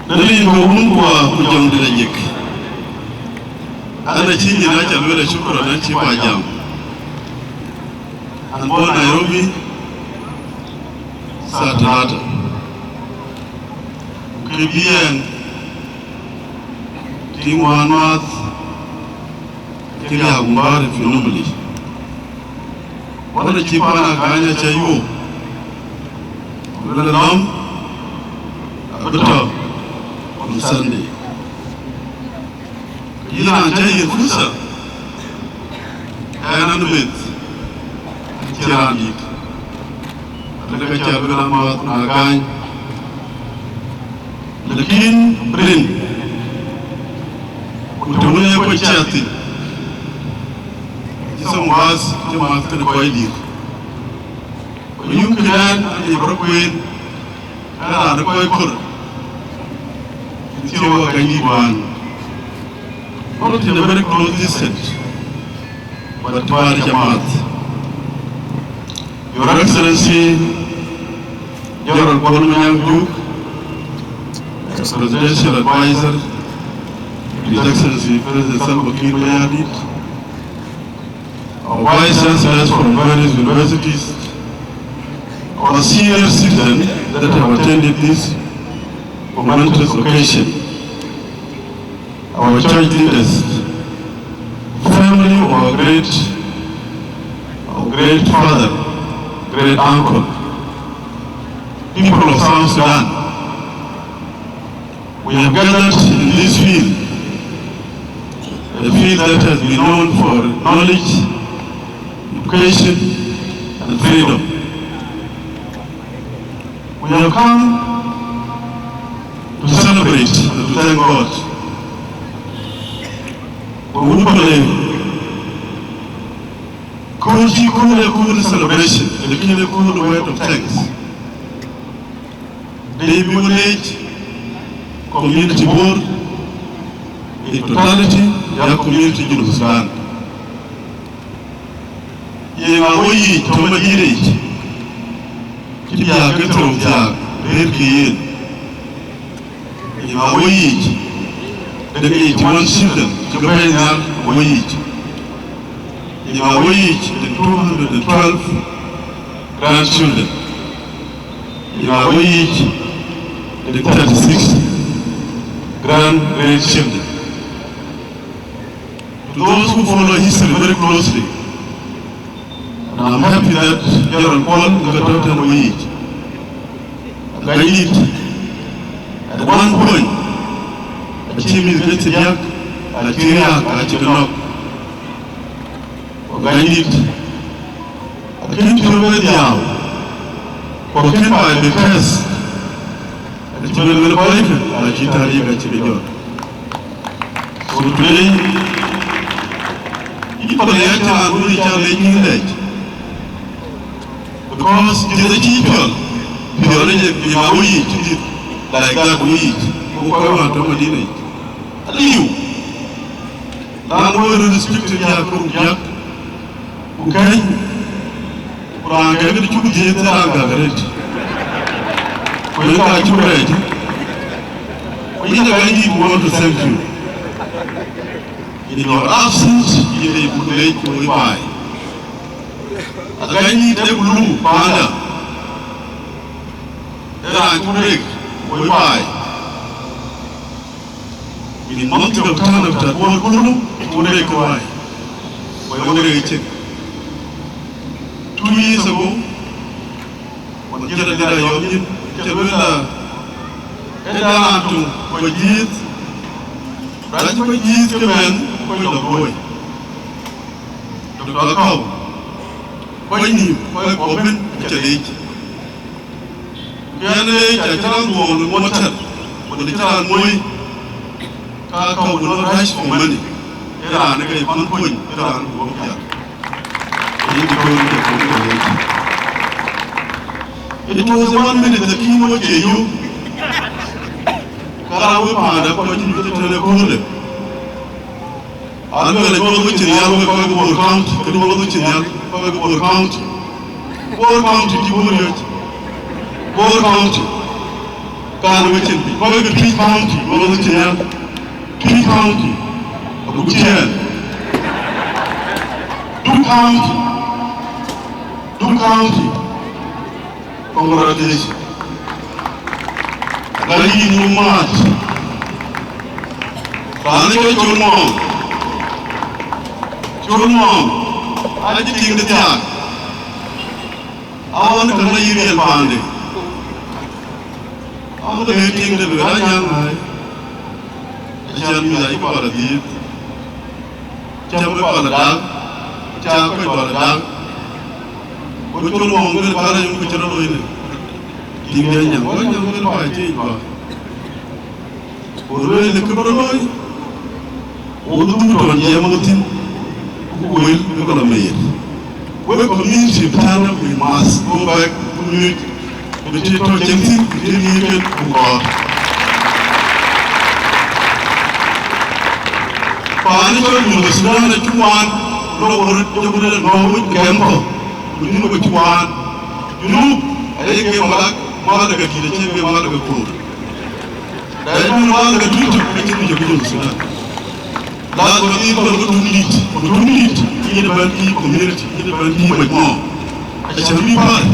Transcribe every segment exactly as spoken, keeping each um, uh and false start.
Në rin ke wun ku jɔŋdït ajik, an, acï nyin aca lueel, shukran, an cï ba jam. An bɔ̈ Nairobi saa talata. Ku kë bï ɛn tïŋ wään maath, kë riääk Mubarak fi Nimule. Wala cï paan Agany aca yuɔ̈p, bï lɔ lɔ̈m, abï tɔ̈ on Sunday. Yïn raan cä yiëk fursa, ɛn an meth, cï raan dït. Alë ka cä lueel amääth na Agany. Lakin rin, ku të wën ë kɔc cä thïn, cï some of us cï mäth kënë kɔc dït. Ku yum këdɛn an, ye bä rɔt kueen, ke raan ë kɔc kor, cï thiɔ̈k Agany dït wään. Not in a very close distance, but bäär cä mäth. Your Excellency, General Kuol Manyang Juuk, Presidential Advisor to His Excellency President Salva Kiir Mayardit, our vice chancellors from various universities, our senior citizens that have attended this momentous occasion, our church leaders, family of our great, our great father, great uncle, people of South Sudan. We have gathered in this field, a field that has been known for knowledge, education, and freedom. We have come to celebrate and to thank God. We would believe, could you call a cool celebration, a cool word of thanks? Dï bï wun leec community Bor in totality, ya community Junub Sudan. Ye ŋa wä yiic tɔ̈ Madina yic, cï biäk ke thou thiaak rëër ke yen? Ye ŋa wä yiic the eighty-one children cï ke bɛ̈ɛ̈i nhial wä yiic? Ye ŋa wä yiic the two hundred and twelve grandchildren? Ye ŋa wä yiic the thirty-six grand grandchildren? To those who follow history very closely, and I'm happy that General Kuol ŋa tɔ̈ tɛ̈n wä yiic. Agany dït, at one point, acï mïth ke thiëëdiäk, acï riääk, acï ke nɔ̈k. Ku Agany dït, akën piɔ̈u bï dhiau, ku akën baai bï kɛ̈th, acï bï luel kɔckë, acï tarik acï ke jɔt. So today, yïn Paliɛɛr cï raan wun ë cä lec yïn lɛc. Because dït acï piɔl, piɔl ë ye, ye ŋa wä yiic cï dït like that wä yiic, ku kɔc wään tɔ̈ Madina yic. Aliu, raan wä röt restricted ya kɔ̈u diäk, ku kɛ̈ny, ku raan kɛ̈k kë cuk dhiëëth ë raan gäk arëët. Ku yen ka cuk rɛɛc. Ku yïn Agany dït, we want to thank you. In your absence, yïn ë buk leec woi baai. Agany dït ë bulu panda, ë raan cuk rek woi baai. Min mantiga bï tän abï tät Bor kulu, cuk rek woi baai. Woi woi rek cïn. Two years ago, wën jël adït ayɔ̈m nyin, cï lueel la, ë daan tuŋ kɔc jiëëth, raan cï kɔc jiëëth ke mɛn, kɔc lɔ boi. Doctor Akau, kɔc nïïm, kɔc kuɔ ëbën, acä leec. Ku yɛn leec, acï raan dhuɔɔŋ në ŋuɔt tɛ̈t, wën acï raan moi, ka Akau will not rush for money. Ë raan ë ke pan kuny, ë raan ku wok piath. Yen dï kɔn ke kɔn ke leec. It was a one minute, the king was a you. Ka raan wek panda kɔc cï nyuc tënë köölë. Aluel nyuɔɔth wecin nhial wek kɔc ke Bor County, kënë nyuɔɔth wecin nhial kɔc ke Bor County. Bor County cï Bor yöc. Bor County. Kan wecin, kɔc ke Twic County, wek cïn ya. Twic County, agut ciɛɛn. Duk County, Duk County, congratulations. Ka yïn nu maat. Raan ke Col Muɔɔŋ. Col Muɔɔŋ, acï tiŋ de thiaak. Awän ka la yï riɛl paande. Awän ka le tiŋ de lueel anyaŋ ai. Acan mïth ayï pal adhiëth. Cam kɔc pal adak. Ca kɔc pal adak. Ku Col Muɔɔŋ gël kala yum ku cï rɔt looi ne. Tiŋ de anyaŋ. Ku anyaŋ gël pa cï yic ba. Ku lueel kë bï rɔt looi, wo dhuk tɔn jiɛɛm ɣöt thïn, ku wël bï ke lɔ meet. Wek community bï tääu, we must go back ku nyuc, bï të tɔ cieŋ thïn, bï të riëëc en ku kɔɔr. Paan cɔl Junub Thudan acï waan, lɔ wor jɔk rëër nɔ̈k wec kɛm kɔ̈k, ku Junub acï waan. Junub aye ke malak, malak ke dït, acie ke malak ke koor. Dai bï wal ke tui tök ke cïn jɔk Junub Thudan. Lazima bï kɔn ke tun dït, ku tun dït, yïn bɛ̈n bï community, yïn bɛ̈n bï majmua. Acan bï päl.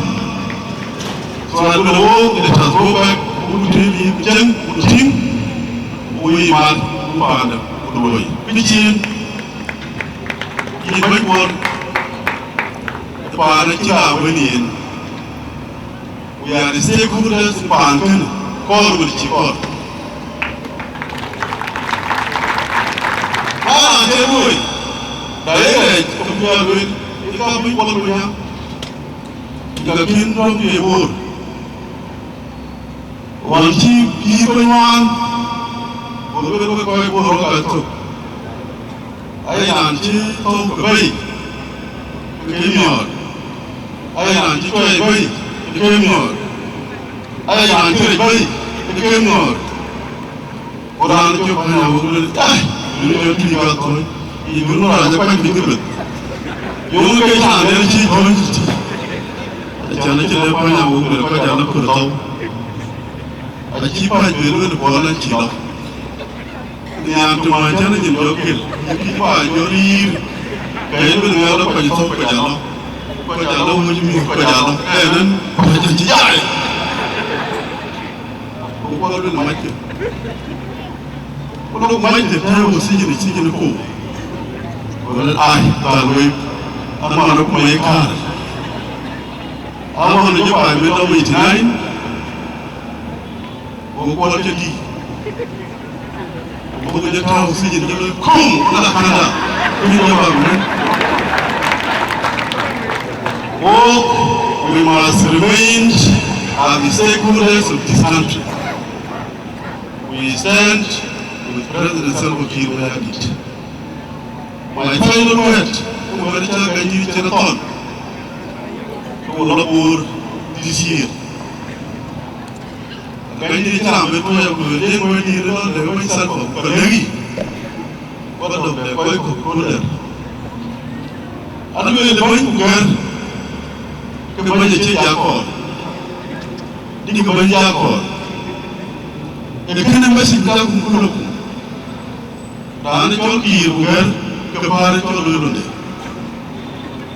So I will walk, let us go back, ku të bï cieŋ, ku tïŋ, ku yï man, ku paanda, ku luɔi. Kë cïn, yïn bɛ̈ny kuɔn, paanda cï la wën yen. We are the stakeholders paan kënë, kɔɔr wën cï kɔɔr. Ba raan cï luöi, da ye rɛɛc, ke bï a lueel, ë ka bï kuɔl ku nyaŋ, ë ka kïn dɔm ye boor. Wan cï pïïr bɛ̈ny wään, ku lueel ke kɔc boor ë ka thök. Aye raan cï thou ke bɛ̈i, ke ke miɔɔr. Aye raan cï cuɛi bɛ̈i, ke ke miɔɔr. Aye raan cï rec bɛ̈i, ke ke miɔɔr. Ku raan cï pany awok lueel, ai, yïn jɔ tïï ka thööc, yï gën raan cï pany bï ke beth. Yöŋ ke caan den cï thööc. Acan acï lëk pany awok lueel, kɔc ala pur thou. Acï pany bï lueel, bɔ̈ lan cï lɔ. Nhiaar të man cän nyin jɔ gël, yï pïïr ba jɔ riir, ka yen bï ŋɛɛr lɔ kɔc thou kɔc alɔ, kɔc alɔ wöc mïth kɔc alɔ, ɛn ɛn pɛ̈c acï jai. Ku kuɔl bï mackë. Ku lok mackë tɛ̈ɛ̈u sijin, sijin ku. Ku lël ai, dhal wek, aman ku mai kaar. Aman jɔ pai bï dɔm eighty nine. Go kuɔl cï dï. Go jɔ tääu sijin jɔ lɔ kum la Canada. Ku jɔ bak mën. Wo, we must remain as the stakeholders of this country. We stand with President Salva Kiir Mayardit. My final word, ku wɛ̈t cä Gänydiɛ̈ cïn thɔn, ku lɔ Bor this year. Gänydiɛ̈ cï raan bï tuɔɔc ku lueel, yen Gänydiɛ̈ lɔ lëu bɛ̈ny Salva, ku lëkï, ku dɔm de kɔc kɔ̈k ku dɛ̈t. Alueel bɛ̈ny ku gɛ̈r, ke bɛ̈ny acï jak kɔɔr, dï ke bɛ̈ny jak kɔɔr. Ee kënë message cä kum ku lɔ kum. Raan ë cɔl Kiir ku gɛ̈r ke päär ë cɔl lueel lunde.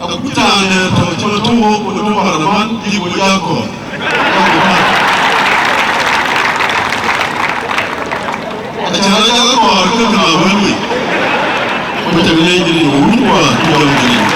Akuc raan dɛ̈ tɔ̈ cï lɔ tɔ̈ wok ku lɔ tɔ̈ parliament, dï ku jak kɔɔr. Acan a jak kɔɔr ke këna wël wei. Ku cak leec rin wun ku a cï jɔl rin.